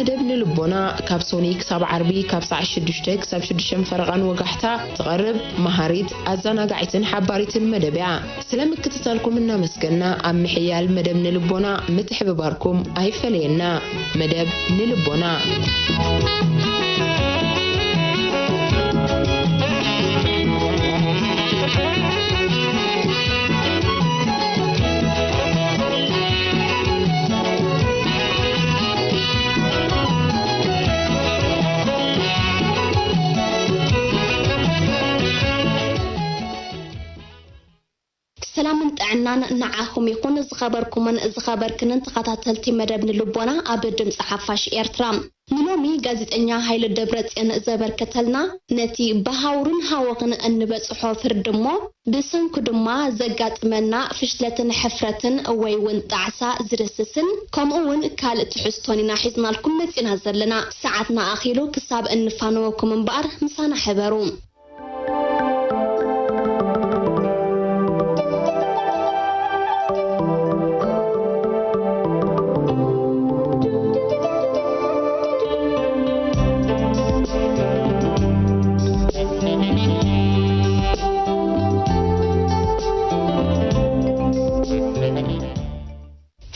መደብ ንልቦና ካብ ሶኒ ክሳብ ዓርቢ ካብ ሰዓት ሽዱሽተ ክሳብ ሽዱሽተ ፈረቓን ወጋሕታ ትቐርብ መሃሪት፣ ኣዘናጋዒትን ሓባሪትን መደብ እያ። ስለ ምክትታልኩም እናመስገና፣ ኣብ ምሕያል መደብ ንልቦና ምትሕብባርኩም ኣይፈለየና። መደብ ንልቦና። ሰላምን ጥዕናን ንዓኹም ይኹን፣ ዝኸበርኩምን ዝኸበርክንን ተኸታተልቲ መደብ ንልቦና ኣብ ድምፂ ሓፋሽ ኤርትራ። ንሎሚ ጋዜጠኛ ሃይለ ደብረጽዮን ዘበርከተልና፣ ነቲ ብሃውርን ሃወኽን እንበጽሖ ፍርዲ እሞ፣ ብሰንኩ ድማ ዘጋጥመና ፍሽለትን ሕፍረትን ወይ እውን ጣዕሳ ዝድስስን፣ ከምኡ እውን ካልእ ትሕዝቶን ኢና ሒዝናልኩም መጺና ዘለና። ሰዓትና ኣኺሉ ክሳብ እንፋነወኩም እምበኣር ምሳና ሕበሩ።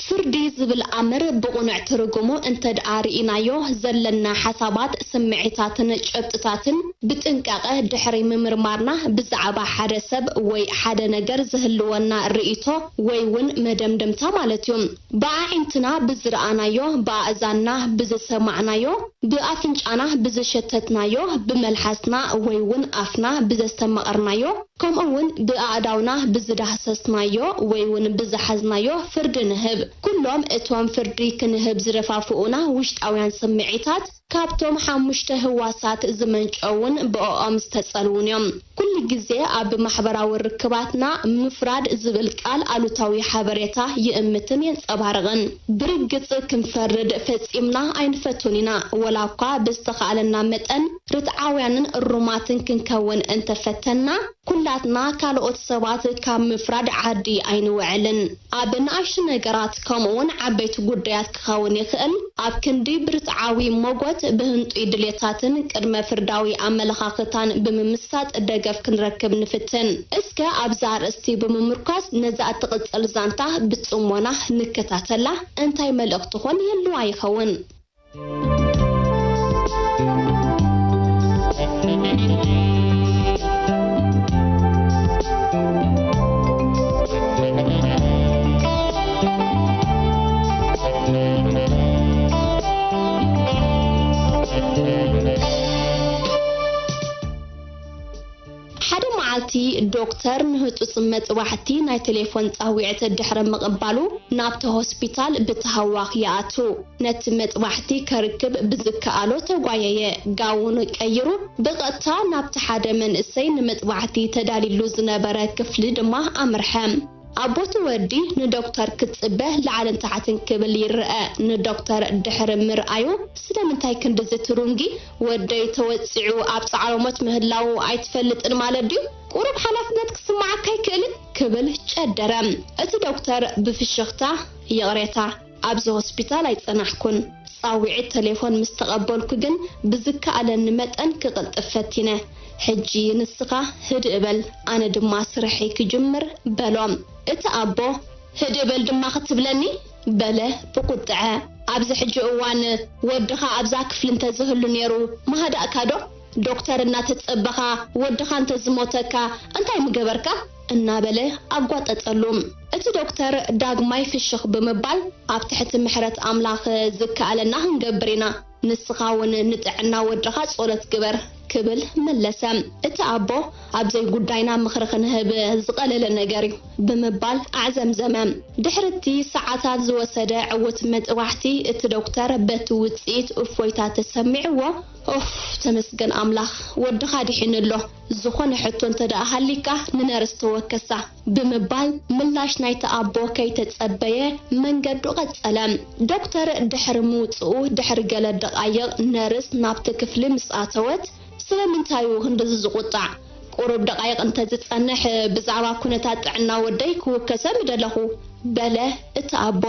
ፍርዲ ዝብል ኣምር ብቑኑዕ ትርጉሙ እንተ ደኣ ርኢናዮ፣ ዘለና ሓሳባት፣ ስምዒታትን ጭብጥታትን ብጥንቃቐ ድሕሪ ምምርማርና፣ ብዛዕባ ሓደ ሰብ ወይ ሓደ ነገር ዝህልወና ርእይቶ ወይ እውን መደምደምታ ማለት እዩ። ብኣዒንትና ብዝረኣናዮ፣ ብኣእዛንና ብዝሰማዕናዮ፣ ብኣፍንጫና ብዝሸተትናዮ፣ ብመልሓስና ወይ እውን ኣፍና ብዘስተማቐርናዮ፣ ከምኡ እውን ብኣእዳውና ብዝዳህሰስናዮ ወይ እውን ብዝሓዝናዮ ፍርዲ ንህብ። ኩሎም እቶም ፍርዲ ክንህብ ዝደፋፍኡና ውሽጣውያን ስምዒታት፣ ካብቶም ሓሙሽተ ህዋሳት ዝመንጨውን ብኦኦም ዝተጸልዉን እዮም። ኩሉ ግዜ ኣብ ማሕበራዊ ርክባትና ምፍራድ ዝብል ቃል ኣሉታዊ ሓበሬታ ይእምትን የንጸባርቕን። ብርግጽ ክንፈርድ ፈጺምና ኣይንፈቱን ኢና። ወላ እኳ ብዝተኻእለና መጠን ርትዓውያንን እሩማትን ክንከውን እንተፈተንና፣ ኩላትና ካልኦት ሰባት ካብ ምፍራድ ዓዲ ኣይንውዕልን። ኣብ ንኣሽቱ ነገራት ከምኡውን ዓበይቲ ጉዳያት ክኸውን ይኽእል፣ ኣብ ክንዲ ብርትዓዊ ሞጎት፣ ብህንጡይ ድሌታትን ቅድመ ፍርዳዊ ኣመለኻኽታን ብምምስሳጥ ደገፍ ክንረክብ ንፍትን። እስከ ኣብዛ ኣርእስቲ ብምምርኳስ ነዛ እትቕጽል ዛንታ ብጽሞና ንከታተላ። እንታይ መልእኽቲ ኾን ይህልዋ ይኸውን? ሓደ መዓልቲ ዶክተር ንህጹጽ መጥባሕቲ ናይ ቴሌፎን ጻዊዕት ድሕሪ ምቕባሉ፣ ናብቲ ሆስፒታል ብተሃዋኽ ይኣቱ። ነቲ መጥባሕቲ ከርክብ ብዝከኣሎ ተጓየየ። ጋውኑ ቀይሩ፣ ብቐጥታ ናብቲ ሓደ መንእሰይ ንመጥባሕቲ ተዳሊሉ ዝነበረ ክፍሊ ድማ ኣምርሐ። ኣቦቲ ወዲ ንዶክተር ክጽበ ላዕልን ታሕትን ክብል ይረአ። ንዶክተር ድሕሪ ምርኣዩ፣ "ስለምንታይ ክንድዚ ትሩንጊ? ወደይ ተወጺዑ ኣብ ጻዕሮሞት ምህላዉ ኣይትፈልጥን ማለት ድዩ? ቁሩብ ሓላፍነት ክስምዓካ ኣይክእልን?" ክብል ጨደረ። እቲ ዶክተር ብፍሽኽታ፣ "ይቕሬታ፣ ኣብዚ ሆስፒታል ኣይጸናሕኩን። ጻውዒት ተሌፎን ምስ ተቐበልኩ ግን ብዝከኣለኒ መጠን ክቕልጥፍ ፈቲነ። ሕጂ ንስኻ ህድእ በል፣ ኣነ ድማ ስርሐይ ክጅምር" በሎ። እቲ ኣቦ፣ "ህድእ በል ድማ ክትብለኒ?" በለ ብቁጥዐ። "ኣብዚ ሕጂ እዋን ወድኻ ኣብዛ ክፍሊ እንተዝህሉ ነይሩ፣ ምሃዳእካ ዶ? ዶክተር እናተጸበኻ፣ ወድኻ እንተዝሞተካ፣ እንታይ ምገበርካ?" እናበለ ኣጓጠጠሉ። እቲ ዶክተር ዳግማይ ፍሽኽ ብምባል፣ "ኣብ ትሕቲ ምሕረት ኣምላኽ ዝከኣለና ክንገብር ኢና። ንስኻ እውን ንጥዕና ወድኻ ጸሎት ግበር" ክብል መለሰ። እቲ ኣቦ፣ "ኣብ ዘይጉዳይና ምኽሪ ክንህብ ዝቐለለ ነገር እዩ" ብምባል ኣዕዘምዘመ። ድሕሪ እቲ ሰዓታት ዝወሰደ ዕዉት መጥባሕቲ፣ እቲ ዶክተር በቲ ውጽኢት እፎይታ ተሰሚዕዎ፣ "ኦፍ፣ ተመስገን ኣምላኽ፣ ወድኻ ድሒኑ ኣሎ። ዝኾነ ሕቶ እንተ ደኣ ሃሊካ ንነርስ ተወከሳ" ብምባል ምላሽ ናይቲ ኣቦ ከይተጸበየ መንገዱ ቀጸለ። ዶክተር ድሕሪ ምውጽኡ ድሕሪ ገለ ደቓይቕ ነርስ ናብቲ ክፍሊ ምስ ኣተወት፣ "ስለምንታይ እዩ ክንድዚ ዝቑጣዕ? ቁሩብ ደቓይቕ እንተ ዝጸንሕ፣ ብዛዕባ ኩነታት ጥዕና ወደይ ክውከሰ ምደለኹ፣ በለ እቲ ኣቦ።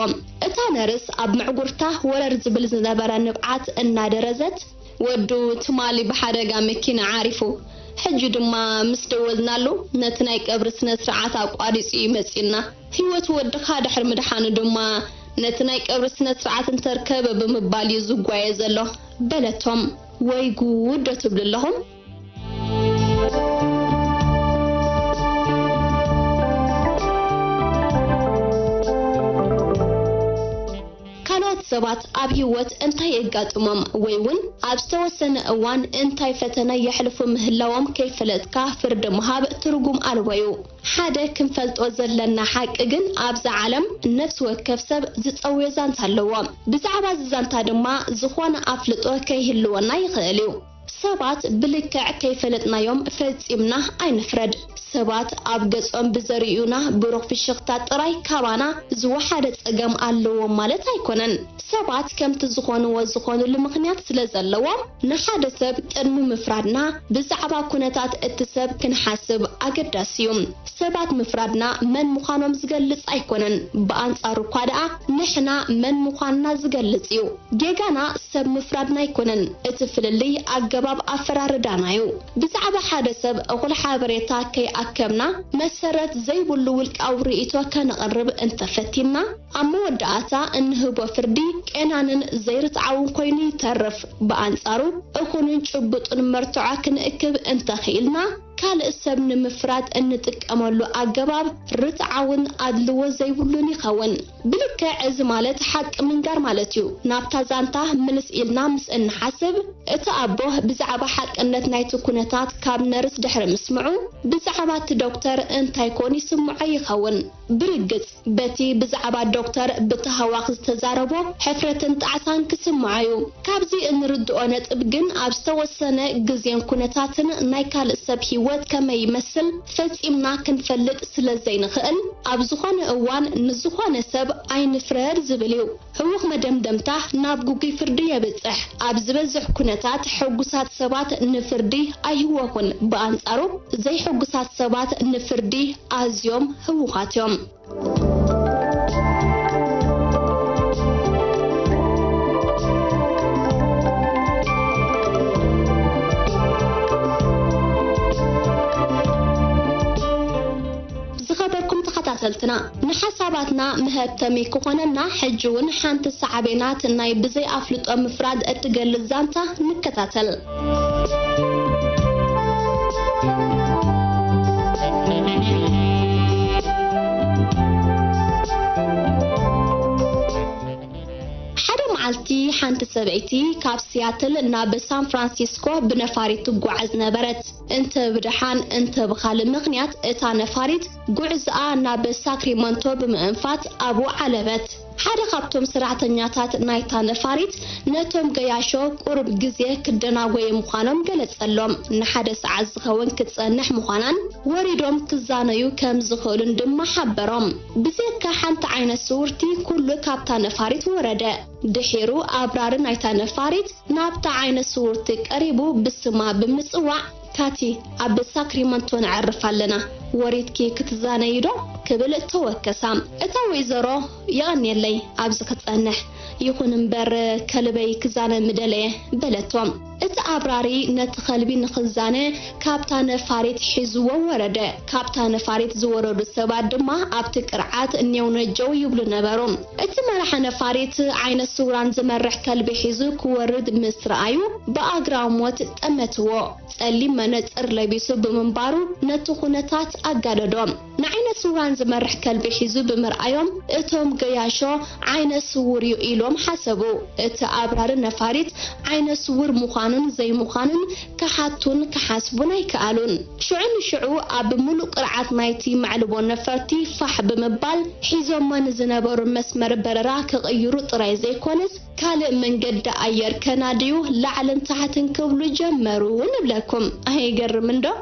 እታ ነርስ ኣብ ምዕጉርታ ወረር ዝብል ዝነበረ ንብዓት እናደረዘት፣ "ወዱ ትማሊ ብሓደጋ መኪና ዓሪፉ። ሕጂ ድማ ምስ ደወልናሉ፣ ነቲ ናይ ቀብሪ ስነ ስርዓት ኣቋሪጹ እዩ መጺኡና። ህይወት ወድኻ ድሕሪ ምድሓኑ ድማ፣ ነቲ ናይ ቀብሪ ስነ ስርዓት እንተርከበ ብምባል እዩ ዝጓየ ዘሎ" በለቶም። ወይ ጉድ ዶ ትብሉ ኣለኹም? ካልኦት ሰባት ኣብ ህይወት እንታይ የጋጥሞም ወይ እውን ኣብ ዝተወሰነ እዋን እንታይ ፈተነ የሕልፉ ምህላዎም ከይፈለጥካ ፍርዲ ምሃብ ትርጉም ኣልቦ እዩ። ሓደ ክንፈልጦ ዘለና ሓቂ ግን፣ ኣብዛ ዓለም ነፍሲ ወከፍ ሰብ ዝጸውዮ ዛንታ ኣለዎ። ብዛዕባ እዚ ዛንታ ድማ ዝኾነ ኣፍልጦ ከይህልወና ይኽእል እዩ። ሰባት ብልክዕ ከይፈለጥናዮም ፈጺምና ኣይንፍረድ። ሰባት ኣብ ገጾም ብዘርእዩና ብሩኽ ፍሽኽታ ጥራይ ካባና ዝወሓደ ጸገም ኣለዎም ማለት ኣይኮነን። ሰባት ከምቲ ዝኾንዎ ዝኾኑሉ ምኽንያት ስለ ዘለዎም፣ ንሓደ ሰብ ቅድሚ ምፍራድና ብዛዕባ ኩነታት እቲ ሰብ ክንሓስብ ኣገዳሲ እዩ። ሰባት ምፍራድና መን ምዃኖም ዝገልጽ ኣይኮነን። ብኣንጻሩ እኳ ደኣ ንሕና መን ምዃንና ዝገልጽ እዩ። ጌጋና ሰብ ምፍራድና ኣይኮነን፣ እቲ ፍልልይ ኣገባብ ኣፈራርዳና እዩ። ብዛዕባ ሓደ ሰብ እኹል ሓበሬታ ከይኣከብና፣ መሰረት ዘይብሉ ውልቃዊ ርእይቶ ከነቕርብ እንተፈቲንና፣ ኣብ መወዳእታ እንህቦ ፍርዲ ቄናንን ዘይርትዓውን ኮይኑ ይተርፍ። ብኣንጻሩ፣ እኹልን ጭቡጥን መርትዖ ክንእክብ እንተኽኢልና፣ ካልእ ሰብ ንምፍራድ እንጥቀመሉ ኣገባብ ርትዓውን ኣድልዎ ዘይብሉን ይኸውን። ብልክዕ እዚ ማለት ሓቂ ምንጋር ማለት እዩ። ናብታ ዛንታ ምልስ ኢልና ምስ እንሓስብ፣ እቲ ኣቦ ብዛዕባ ሓቅነት ናይቲ ኩነታት ካብ ነርስ ድሕሪ ምስምዑ፣ ብዛዕባ እቲ ዶክተር እንታይ ኮን ይስምዖ ይኸውን? ብርግጽ፣ በቲ ብዛዕባ ዶክተር ብተሃዋኽ ዝተዛረቦ ሕፍረትን ጣዕሳን ክስምዖ እዩ። ካብዚ እንርድኦ ነጥብ ግን፣ ኣብ ዝተወሰነ ግዜን ኩነታትን ናይ ካልእ ሰብ ህይወት ከመይ ይመስል ፈጺምና ክንፈልጥ ስለ ዘይንኽእል፣ ኣብ ዝኾነ እዋን ንዝኾነ ሰብ ኣይንፍረድ ዝብል እዩ። ህዉኽ መደምደምታ ናብ ግጉይ ፍርዲ የብጽሕ። ኣብ ዝበዝሕ ኩነታት፣ ሕጉሳት ሰባት ንፍርዲ ኣይህወኹን። ብኣንጻሩ፣ ዘይሕጉሳት ሰባት ንፍርዲ ኣዝዮም ህዉኻት እዮም። ዝኸበርኩም ተኸታተልትና፣ ንሓሳባትና መሀብተሚ ክኾነና፣ ሕጂ እውን ሓንቲ ሳዕቤናት ናይ ብዘይ ኣፍልጦ ምፍራድ እትገልጽ ዛንታ ንከታተል። ሓደ መዓልቲ ሓንቲ ሰበይቲ ካብ ሲያትል ናብ ሳን ፍራንሲስኮ ብነፋሪት ትጓዓዝ ነበረት። እንተ ብደሓን እንተ ብኻልእ ምኽንያት እታ ነፋሪት ጉዕዞኣ ናብ ሳክሪመንቶ ብምእንፋት ኣብኡ ዓለበት። ሓደ ካብቶም ሰራሕተኛታት ናይታ ነፋሪት ነቶም ገያሾ ቁሩብ ግዜ ክደናጎዩ ምዃኖም ገለጸሎም። ንሓደ ሰዓት ዝኸውን ክትጸንሕ ምዃናን ወሪዶም ክዛነዩ ከም ዝኽእሉን ድማ ሓበሮም። ብዘይካ ሓንቲ ዓይነት ስውርቲ ኩሉ ካብታ ነፋሪት ወረደ። ድሒሩ ኣብራሪ ናይታ ነፋሪት ናብታ ዓይነት ስውርቲ ቀሪቡ ብስማ ብምጽዋዕ፣ "ካቲ፣ ኣብ ሳክሪመንቶ ነዕርፍ ኣለና፣ ወሪድኪ ክትዛነዪ ዶ?" ክብል ተወከሳ። እታ ወይዘሮ፣ "የቐንየለይ፣ ኣብዚ ክጸንሕ። ይኹን እምበር፣ ከልበይ ክዛነ ምደለየ" በለቶ። እቲ ኣብራሪ ነቲ ከልቢ ንኽዛነ ካብታ ነፋሪት ሒዝዎ ወረደ። ካብታ ነፋሪት ዝወረዱ ሰባት ድማ ኣብቲ ቅርዓት ኔው ነጀው ይብሉ ነበሩ። እቲ መራሒ ነፋሪት ዓይነ ስውራን ዝመርሕ ከልቢ ሒዙ ክወርድ ምስ ረኣዩ ብኣግራሞት ጠመትዎ። ጸሊም መነጽር ለቢሱ ብምንባሩ ነቲ ኩነታት ኣጋደዶ። ንዓይነ ስውራን ዝመርሕ ከልቢ ሒዙ ብምርኣዮም እቶም ገያሾ ዓይነ ስውር እዩ ኢሎም ሓሰቡ። እቲ ኣብራሪ ነፋሪት ዓይነ ስውር ምዃኑን ዘይምዃኑን ክሓቱን ክሓስቡን ኣይከኣሉን። ሽዑ ንሽዑ ኣብ ምሉእ ቅርዓት ናይቲ መዕልቦ ነፈርቲ ፋሕ ብምባል፣ ሒዞሞ ንዝነበሩ መስመር በረራ ክቕይሩ ጥራይ ዘይኮነስ፣ ካልእ መንገዲ ኣየር ከናድዩ ላዕልን ታሕትን ክብሉ ጀመሩ ንብለኩም። ኣይገርምን ዶ?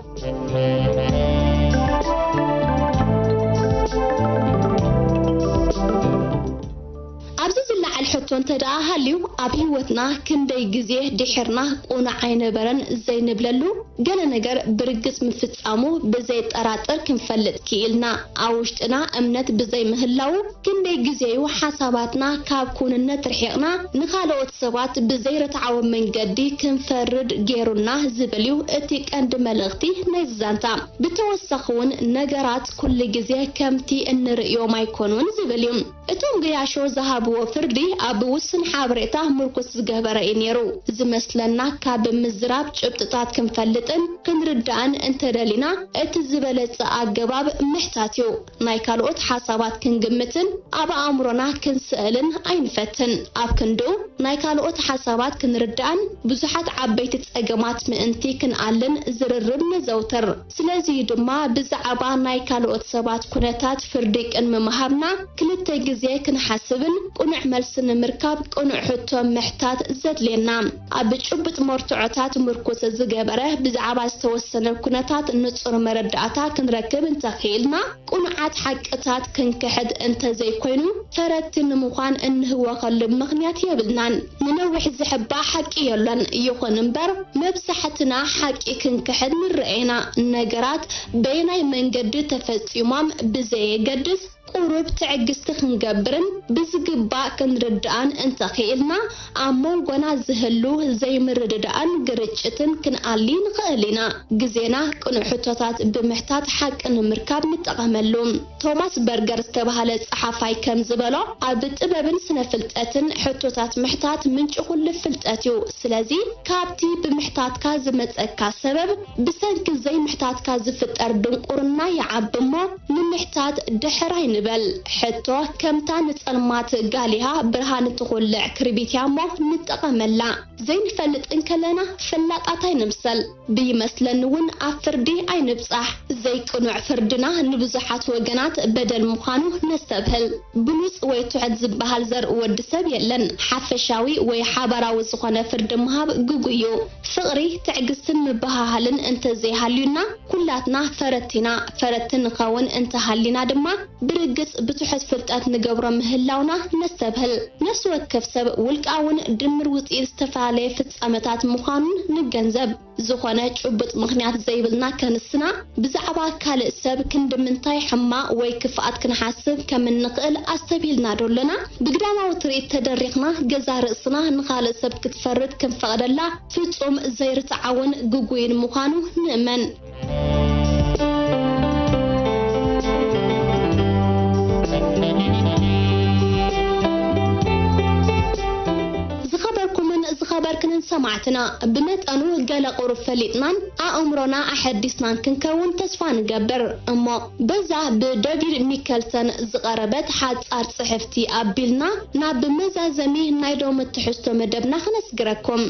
ኣብዚ ዝለዓል ሕቶ እንተ ደኣ ሃልዩ፣ ኣብ ህይወትና ክንደይ ግዜ ድሒርና ቁኑዕ ኣይነበረን ዘይንብለሉ፣ ገለ ነገር ብርግጽ ምፍጻሙ ብዘየጠራጥር ክንፈልጥ ክኢልና። ኣብ ውሽጥና እምነት ብዘይምህላዉ፣ ክንደይ ግዜ'ዩ ሓሳባትና ካብ ክውንነት ርሒቕና፣ ንኻልኦት ሰባት ብዘይርትዓዊ መንገዲ ክንፈርድ ገይሩና ዝብል እዩ እቲ ቀንዲ መልእኽቲ ናይዚ ዛንታ። ብተወሳኺ እውን ነገራት ኩሉ ግዜ ከምቲ እንርእዮም ኣይኮኑን ዝብል እዩ። እቶም ገያሾ ዝሃብዎ ፍርዲ ኣብ ውሱን ሓበሬታ ምርኩስ ዝገበረ እዩ ነይሩ። ዝመስለና ካብ ምዝራብ ጭብጥታት ክንፈልጥን ክንርዳእን እንተደሊና፣ እቲ ዝበለጸ ኣገባብ ምሕታት እዩ። ናይ ካልኦት ሓሳባት ክንግምትን ኣብ ኣእምሮና ክንስእልን ኣይንፈትን። ኣብ ክንድኡ፣ ናይ ካልኦት ሓሳባት ክንርዳእን ብዙሓት ዓበይቲ ጸገማት ምእንቲ ክንኣልን ዝርርብ ነዘውትር። ስለዚ ድማ ብዛዕባ ናይ ካልኦት ሰባት ኩነታት ፍርዲ ቅድሚ ምሃብና ክልተ ግዜ ክንሓስብን ቅኑዕ መልሲ ንምርካብ ቅኑዕ ሕቶ ምሕታት ዘድልየና። ኣብ ጭቡጥ መርትዖታት ምርኩስ ዝገበረ ብዛዕባ ዝተወሰነ ኩነታት ንጹር መረዳእታ ክንረክብ እንተኽኢልና፣ ቅኑዓት ሓቅታት ክንክሕድ እንተዘይኮይኑ፣ ተረቲ ንምዃን እንህወኸሉ ምኽንያት የብልናን። ንነዊሕ ዝሕባእ ሓቂ የሎን። ይኹን እምበር፣ መብዛሕትና ሓቂ ክንክሕድ ንርአ ኢና። ነገራት በየናይ መንገዲ ተፈጺሞም ብዘየገድስ፣ ቁሩብ ትዕግስቲ ክንገብርን ብዝግባእ ክንርድኣን እንተኽኢልና፣ ኣብ መንጎና ዝህሉ ዘይምርድዳእን ግርጭትን ክንኣሊ ንኽእል ኢና። ግዜና ቅኑዕ ሕቶታት ብምሕታት ሓቂ ንምርካብ ንጠቐመሉ። ቶማስ በርገር ዝተባህለ ጸሓፋይ ከም ዝበሎ፣ ኣብ ጥበብን ስነ ፍልጠትን ሕቶታት ምሕታት ምንጪ ኩሉ ፍልጠት እዩ። ስለዚ፣ ካብቲ ብምሕታትካ ዝመጸካ ሰበብ፣ ብሰንኪ ዘይምሕታትካ ዝፍጠር ድንቁርና ይዓቢ እሞ፣ ንምሕታት ድሕር ኣይንበል። ሕቶ ከምታ ንጸልማት ጋሊሃ ብርሃን ትኹልዕ ክርቢት እያ እሞ ንጠቐመላ። ዘይንፈልጥ እንከለና ፈላጣት ኣይንምሰል። ብይመስለኒ እውን ኣብ ፍርዲ ኣይንብጻሕ። ዘይቅኑዕ ፍርድና ንብዙሓት ወገናት በደል ምዃኑ ነስተብህል። ብሉጽ ወይ ትሑት ዝበሃል ዘርኢ ወዲ ሰብ የለን። ሓፈሻዊ ወይ ሓባራዊ ዝኾነ ፍርዲ ምሃብ ግጉይ እዩ። ፍቕሪ፣ ትዕግስትን ምብህሃልን እንተዘይሃልዩና፣ ኩላትና ፈረቲ ኢና። ፈረቲ ንኸውን እንተሃሊና ድማ፣ ብርግጽ ብትሑት ፍልጠት ንገብሮ ምህላውና ነስተብህል። ነፍሲ ወከፍ ሰብ ውልቃውን ድምር ውጽኢት ዝተፈላለየ ፍጻመታት ምዃኑን ንገንዘብ። ዝኾነ ጭቡጥ ምኽንያት ዘይብልና ከንስና፣ ብዛዕባ ካልእ ሰብ ክንዲ ምንታይ ሕማቕ ወይ ክፍኣት ክንሓስብ ከም እንኽእል ኣስተብሂልና ዶ ኣለና? ብግዳማዊ ትርኢት ተደሪኽና፣ ገዛእ ርእስና ንኻልእ ሰብ ክትፈርድ ክንፈቕደላ ፍጹም ዘይርትዓውን ግጉይን ምዃኑ ንእመን። ዝኸበርኩምን ዝኸበርክንን ሰማዕትና፣ ብመጠኑ ገለ ቁሩብ ፈሊጥናን ኣእምሮና ኣሐዲስናን ክንከውን ተስፋ ንገብር። እሞ በዛ ብደቪድ ሚከልሰን ዝቐረበት ሓጻር ጽሕፍቲ ኣቢልና ናብ መዛዘሚ ናይ ሎሚ ትሕዝቶ መደብና ክነስግረኩም።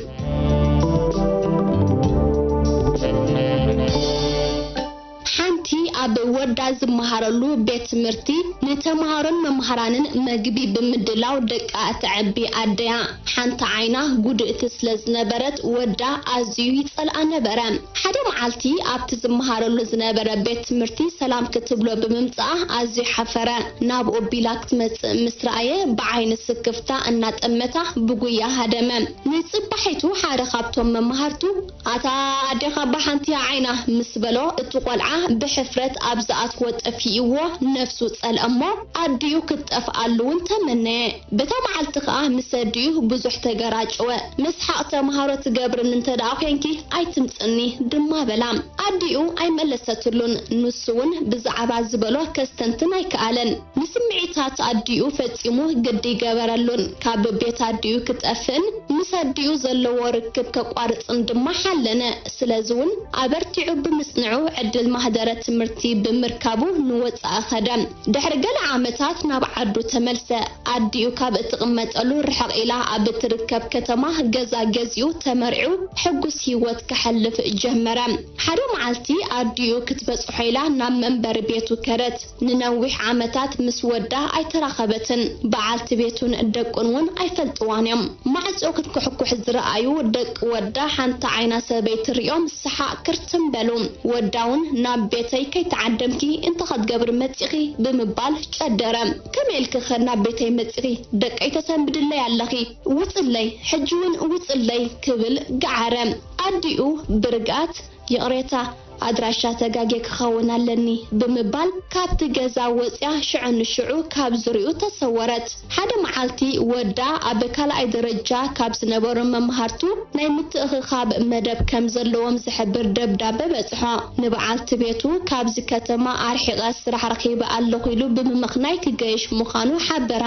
ሓንቲ ኣብ ወዳ ዝመሃረሉ ቤት ትምህርቲ ንተምሃሮን መምሃራንን መግቢ ብምድላው ደቃ እተዕቢ ኣደያ፣ ሓንቲ ዓይና ጉድእቲ ስለ ዝነበረት ወዳ ኣዝዩ ይጸልኣ ነበረ። ሓደ መዓልቲ ኣብቲ ዝመሃረሉ ዝነበረ ቤት ትምህርቲ ሰላም ክትብሎ ብምምጽኣ ኣዝዩ ሓፈረ። ናብኡ ቢላ ክትመጽእ ምስ ረኣየ ብዓይኒ ስክፍታ እናጠመታ ብጉያ ሃደመ። ንጽባሒቱ ሓደ ካብቶም መማህርቱ፣ "ኣታ ኣዴኻ እባ ሓንቲ እያ ዓይና" ምስ በሎ፣ እቲ ቆልዓ ብሕፍረት ኣብ ዝኣትዎ ጠፊእዎ ነፍሱ ጸልአ እሞ ኣዲኡ ክትጠፍኣሉ እውን ተመነየ። በታ መዓልቲ ከኣ ምስ ኣዲኡ ብዙሕ ተገራጨወ። ምስሓቕ ተምሃሮ ትገብርኒ እንተ ደኣ ኾይንኪ ኣይትምጽኒ ድማ በላ። ኣዲኡ ኣይመለሰትሉን። ንሱ እውን ብዛዕባ ዝበሎ ከስተንትን ኣይከኣለን። ንስምዒታት ኣዲኡ ፈጺሙ ግዲ ኣይገበረሉን። ካብ ቤት ኣዲኡ ክጠፍእን ምስ ኣዲኡ ዘለዎ ርክብ ከቋርጽን ድማ ሓለነ። ስለዚ እውን ኣበርቲዑ ብምጽንዑ ዕድል ማህደረ ትምህርቲ ብምርካቡ ንወጻኢ ኸደ። ድሕሪ ገለ ዓመታት ናብ ዓዱ ተመልሰ። ኣዲኡ ካብ እትቕመጠሉ ርሕቕ ኢላ ኣብ እትርከብ ከተማ ገዛ ገዚኡ ተመርዒዉ ሕጉስ ህይወት ከሕልፍ ጀመረ። ሓደ መዓልቲ ኣዲኡ ክትበጽሖ ኢላ ናብ መንበሪ ቤቱ ከደት። ንነዊሕ ዓመታት ምስ ወዳ ኣይተራኸበትን። በዓልቲ ቤቱን ደቁን እውን ኣይፈልጥዋን እዮም። ማዕጾ ክትኩሕኩሕ ዝረኣዩ ደቂ ወዳ ሓንቲ ዓይና ሰበይቲ ሪኦም ሰሓቕ ክርትም በሉ። ወዳ እውን ናብ ቤተይ ከይተ ዓደምኪ እንታይ ክትገብሪ መጺኺ ብምባል ጨደረ። ከመይ ኢልኪ ኸ ናብ ቤተይ መጺኺ? ደቀይ ተሰንብድለይ ኣለኺ። ውጽለይ፣ ሕጂ እውን ውጽለይ ክብል ገዓረ። ኣዲኡ ብርግኣት ይቕሬታ ኣድራሻ ተጋግየ ክኸውን ኣለኒ ብምባል ካብቲ ገዛ ወጽያ ሽዑ ንሽዑ ካብ ዙርይኡ ተሰወረት። ሓደ መዓልቲ ወዳ ኣብ ካልኣይ ደረጃ ካብ ዝነበሩ መምሃርቱ ናይ ምትእኽኻብ መደብ ከም ዘለዎም ዝሕብር ደብዳበ በጽሖ። ንበዓልቲ ቤቱ ካብዚ ከተማ ኣርሒቐ ስራሕ ረኺበ ኣለኹ ኢሉ ብምምኽናይ ክገይሽ ምዃኑ ሓበራ።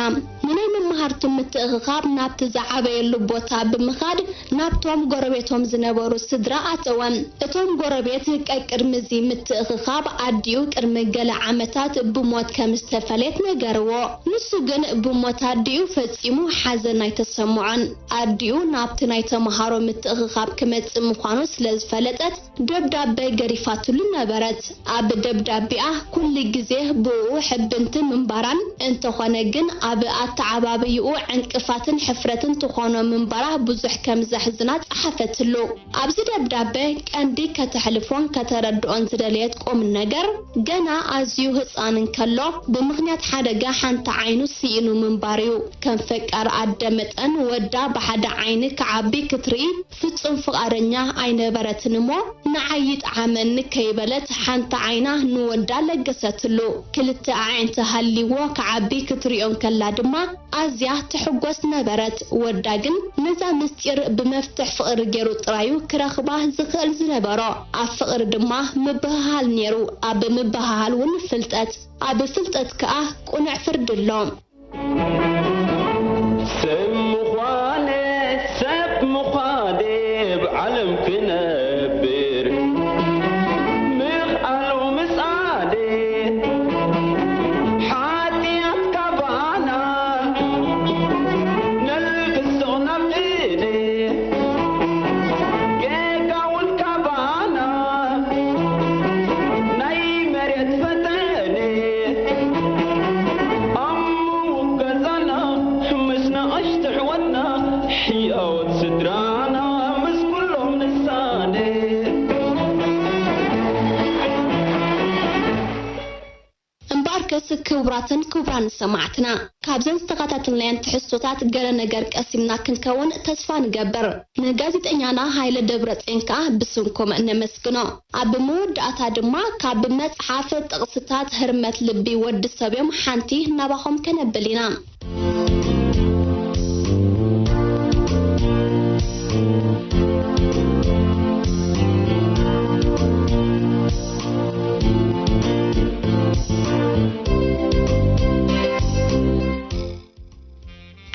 ንናይ መምሃርቱ ምትእኽኻብ ናብቲ ዝዓበየሉ ቦታ ብምኻድ ናብቶም ጎረቤቶም ዝነበሩ ስድራ ኣተወ። እቶም ጎረቤት ቀቅድሚ እዚ ምትእኽኻብ ኣዲኡ ቅድሚ ገለ ዓመታት ብሞት ከም ዝተፈለየት ነገርዎ። ንሱ ግን ብሞት ኣዲኡ ፈጺሙ ሓዘን ኣይተሰምዖን። ኣዲኡ ናብቲ ናይ ተመሃሮ ምትእኽኻብ ክመጽእ ምዃኑ ስለ ዝፈለጠት ደብዳበ ገዲፋትሉ ነበረት። ኣብ ደብዳቤኣ ኩሉ ግዜ ብእኡ ሕብንቲ ምንባራን እንተኾነ ግን ኣብ ኣተዓባብይኡ ዕንቅፋትን ሕፍረትን ትኾኖ ምንባራ ብዙሕ ከም ዘሕዝና ጸሓፈትሉ። ኣብዚ ደብዳበ ቀንዲ ከተሕልፎን ከተረድኦን ዝደለየት ቁም ነገር ገና ኣዝዩ ህጻን እንከሎ ብምኽንያት ሓደጋ ሓንቲ ዓይኑ ስኢኑ ምንባሩ እዩ። ከም ፈቃር ኣደ መጠን ወዳ ብሓደ ዓይኒ ክዓቢ ክትርኢ ፍጹም ፍቓደኛ ኣይነበረትን እሞ፣ ንዓይ ይጥዓመኒ ከይበለት ሓንቲ ዓይና ንወዳ ለገሰትሉ። ክልተ ኣዒንቲ ሃልይዎ ክዓቢ ክትሪኦ እንከላ ድማ ኣዝያ ትሕጎስ ነበረት። ወዳ ግን ነዛ ምስጢር ብመፍትሕ ፍቕሪ ገይሩ ጥራዩ ክረኽባ ዝኽእል ዝነበሮ። ኣብ ፍቕሪ ድማ ምብህሃል ነይሩ፣ ኣብ ምብህሃል እውን ፍልጠት፣ ኣብ ፍልጠት ከኣ ቅኑዕ ፍርዲ ኣሎ። ሰብ ምዃነ ሰብ ምዃነ ብዓለም ክነብር ምኽኣሉ ምጻነ ሓጢኣት ካባና ነልግሶ ናብ እደ ጌጋ እውን ካባና ናይ መሬት ፈተነ ኣብ ምዉቕ ገዛና ምስ ንኣሽቱ ኣሕዋትና ሕያዎት ስድራና ምስ ኩሎም ንሳነ። እምበኣርከስ ክቡራትን ክቡራን ሰማዕትና፣ ካብዘን ዝተኸታተልናየን ትሕዝቶታት ገለ ነገር ቀሲምና ክንከውን ተስፋ ንገብር። ንጋዜጠኛና ሃይለ ደብረጼን ከኣ ብስንኩም ነመስግኖ። ኣብ መወዳእታ ድማ ካብ መጽሓፍ ጥቕስታት ህርመት ልቢ ወዲ ሰብ እዮም ሓንቲ ናባኹም ከነብል ኢና።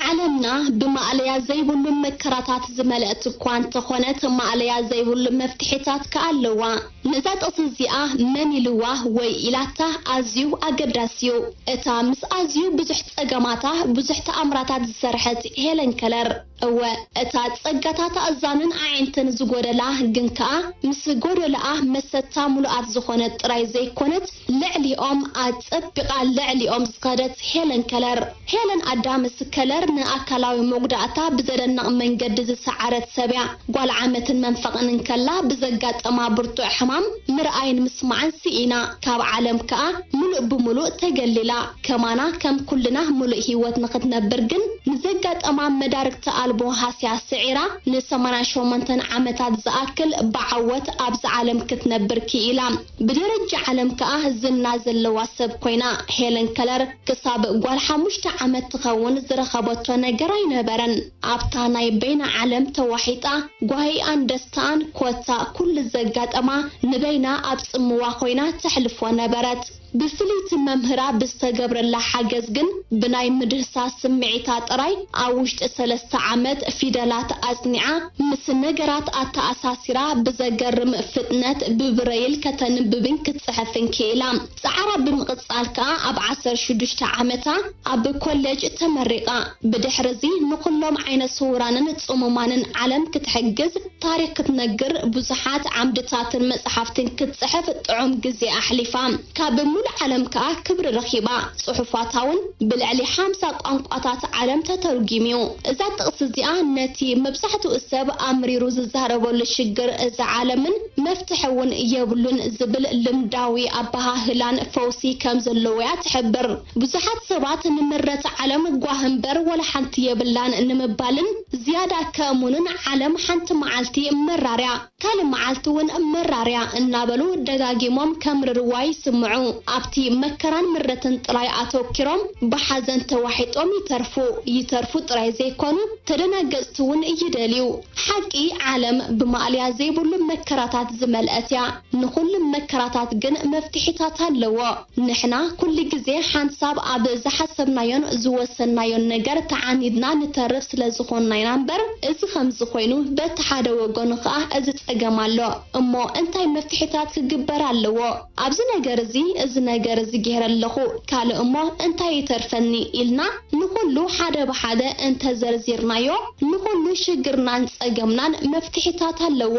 ዓለምና ብማእለያ ዘይብሉ መከራታት ዝመልአት እኳ እንተኾነት፣ ማእለያ ዘይብሉ መፍትሒታት ከኣ ኣለዋ። ነዛ ጥቕሲ እዚኣ መን ኢልዋ ወይ ኢላታ ኣዝዩ ኣገዳሲ እዩ። እታ ምስ ኣዝዩ ብዙሕ ጸገማታ፣ ብዙሕ ተኣምራታት ዝሰርሐት ሄለን ከለር፣ እወ፣ እታ ጸጋታት ኣእዛንን ኣዒንትን ዝጎደላ ግን ከኣ ምስ ጎደሎኣ መሰታ ምሉኣት ዝኾነት ጥራይ ዘይኮነት፣ ልዕሊኦም ኣጸቢቓ ልዕሊኦም ዝኸደት ሄለን ከለር። ሄለን ኣዳምስ ከለር ንኣካላዊ መጉዳእታ ብዘደንቕ መንገዲ ዝሰዓረት ሰብ እያ። ጓል ዓመትን መንፈቕን እንከላ ብዘጋጠማ ብርቱዕ ሕማም ምርኣይን ምስማዕን ስኢና፣ ካብ ዓለም ከኣ ምሉእ ብምሉእ ተገሊላ። ከማና ከም ኩልና ምሉእ ህይወት ንኽትነብር ግን ንዘጋጠማ መዳርግቲ ኣልቦ ሃስያ ስዒራ ንሰማንያን ሸሞንተን ዓመታት ዝኣክል ብዓወት ኣብዛ ዓለም ክትነብር ክኢላ። ብደረጃ ዓለም ከኣ ዝና ዘለዋ ሰብ ኮይና። ሄለን ከለር ክሳብ ጓል ሓሙሽተ ዓመት ትኸውን ዝረኸበቶ ነገር ኣይነበረን። ኣብታ ናይ በይና ዓለም ተዋሒጣ ጓሂኣን ደስታኣን ኮታ ኩሉ ዘጋጠማ ንበይና ኣብ ጽምዋ ኮይና ተሕልፎ ነበረት። ብፍልይቲ መምህራ ብዝተገብረላ ሓገዝ ግን ብናይ ምድህሳስ ስምዒታ ጥራይ ኣብ ውሽጢ ሰለስተ ዓመት ፊደላት ኣጽኒዓ ምስ ነገራት ኣተኣሳሲራ ብዘገርም ፍጥነት ብብረይል ከተንብብን ክትጽሕፍን ክኢላ። ጻዕራ ብምቕጻል ከኣ ኣብ ዓሰርተ ሽዱሽተ ዓመታ ኣብ ኮሌጅ ተመሪቓ። ብድሕርዚ ንኹሎም ዓይነ ስውራንን ጽሙማንን ዓለም ክትሕግዝ ታሪኽ ክትነግር ብዙሓት ዓምድታትን መጽሓፍትን ክትጽሕፍ ጥዑም ግዜ ኣሕሊፋ። ካብ ዓለም ከኣ ክብሪ ረኺባ። ጽሑፋታ እውን ብልዕሊ ሓምሳ ቋንቋታት ዓለም ተተርጒሙ እዩ። እዛ ጥቕሲ እዚኣ ነቲ መብዛሕትኡ ሰብ ኣምሪሩ ዝዛረበሉ ሽግር እዛ ዓለምን መፍትሒ እውን የብሉን ዝብል ልምዳዊ ኣበሃህላን ፈውሲ ከም ዘለዎ እያ ትሕብር። ብዙሓት ሰባት ንምህረት ዓለም ጓህ እምበር ዋላ ሓንቲ የብላን ንምባልን ዝያዳ ከእምኑን ዓለም ሓንቲ መዓልቲ መራርያ ካልእ መዓልቲ እውን መራርያ እናበሉ ደጋጊሞም ከምርርዋ ይስምዑ። ኣብቲ መከራን ምረትን ጥራይ ኣተኪሮም ብሓዘን ተዋሒጦም ይተርፉ። ይተርፉ ጥራይ ዘይኮኑ ተደናገጽቲ እውን ይደልዩ። ሓቂ ዓለም ብማእለያ ዘይብሉ መከራታት ዝመልአት እያ። ንኹሉ መከራታት ግን መፍትሒታት ኣለዎ። ንሕና ኩሉ ግዜ ሓንሳብ ኣብ ዝሓሰብናዮን ዝወሰንናዮን ነገር ተዓኒድና ንተርፍ ስለ ዝኾንና ኢና እምበር፣ እዚ ከምዚ ኮይኑ በቲ ሓደ ወገኑ ከኣ እዚ ጸገም ኣሎ። እሞ እንታይ መፍትሒታት ክግበር ኣለዎ? ኣብዚ ነገር እዚ፣ እዚ ነገር እዚ ገይረ ኣለኹ፣ ካልእ እሞ እንታይ ይተርፈኒ ኢልና ንኹሉ ሓደ ብሓደ እንተዘርዚርናዮ፣ ንኹሉ ሽግርናን ጸገምናን መፍትሒታት ኣለዎ።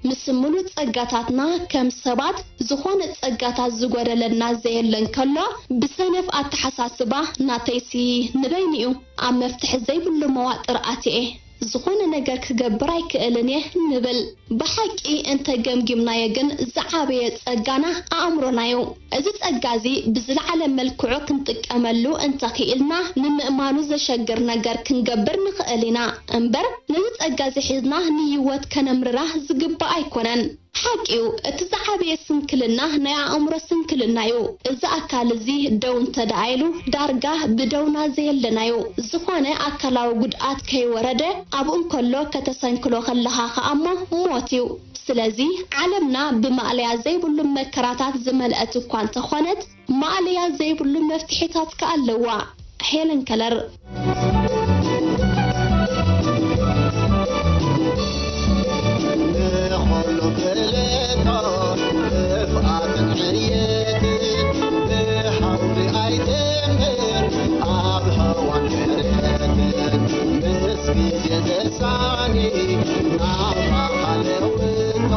ምስ ምሉእ ጸጋታትና ከም ሰባት ዝኾነ ጸጋታት ዝጎደለና ዘየለ እንከሎ፣ ብሰነፍ ኣተሓሳስባ ናተይሲ ንበይኑ እዩ፣ ኣብ መፍትሒ ዘይብሉ መዋጥር ኣትየ፣ ዝኾነ ነገር ክገብር ኣይክእልን እየ ንብል። ብሓቂ እንተ ገምጊምናዮ ግን ዝዓበየ ጸጋና ኣእምሮና እዩ። እዚ ጸጋ እዚ ብዝለዓለ መልክዑ ክንጥቀመሉ እንተኽኢልና ንምእማኑ ዘሸግር ነገር ክንገብር ንኽእል ኢና። እምበር ነዚ ጸጋ እዚ ሒዝና ንህይወት ከነምርራ ዝግባእ ኣይኮነን። ሓቂ እዩ፣ እቲ ዝዓበየ ስንክልና ናይ ኣእምሮ ስንክልና እዩ። እዚ ኣካል እዚ ደው እንተ ደኣ ኢሉ ዳርጋ ብደውና ዘየለና እዩ። ዝኾነ ኣካላዊ ጉድኣት ከይወረደ ኣብኡ እንከሎ ከተሰንክሎ ከለኻ ከኣ እሞ ሞት እዩ። ስለዚ ዓለምና ብማእለያ ዘይብሉ መከራታት ዝመልአት እኳ እንተኾነት፣ ማእለያ ዘይብሉ መፍትሒታት ከኣ ኣለዋ። ሄለን ከለር። ንኹሉ ክልተ ክፍኣትን ዕየትን ብሓውሊ ኣይትእመር ኣብ ሃዋን ምሕረትን ምስ ግዜ ዘሳኒ ናብራ ካልእ ውቶ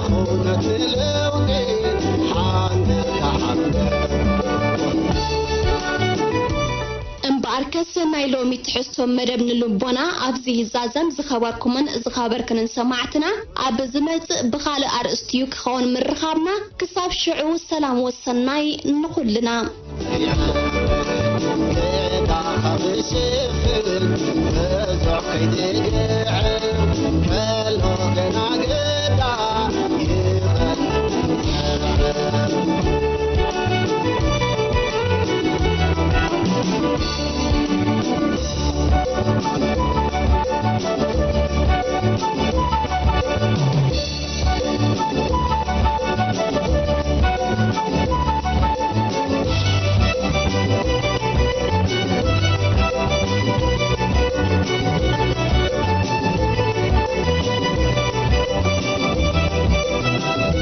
ንኹነት ለውጢ ሓንቲ ተሓምስ። እምበኣርከስ ናይ ሎሚ ትሕዝቶ መደብ ንልቦና ኣብዚ ይዛዘም። ዝኸበርኩምን ዝኸበርክንን ሰማዕትና፣ ኣብ ዝመጽእ ብኻልእ ኣርእስቲ እዩ ክኸውን ምርኻብና። ክሳብ ሽዑ ሰላም ወሰናይ ንኹልና። ጌታ ካብ ዝሽፍን ብዙሕ ከይትግዕር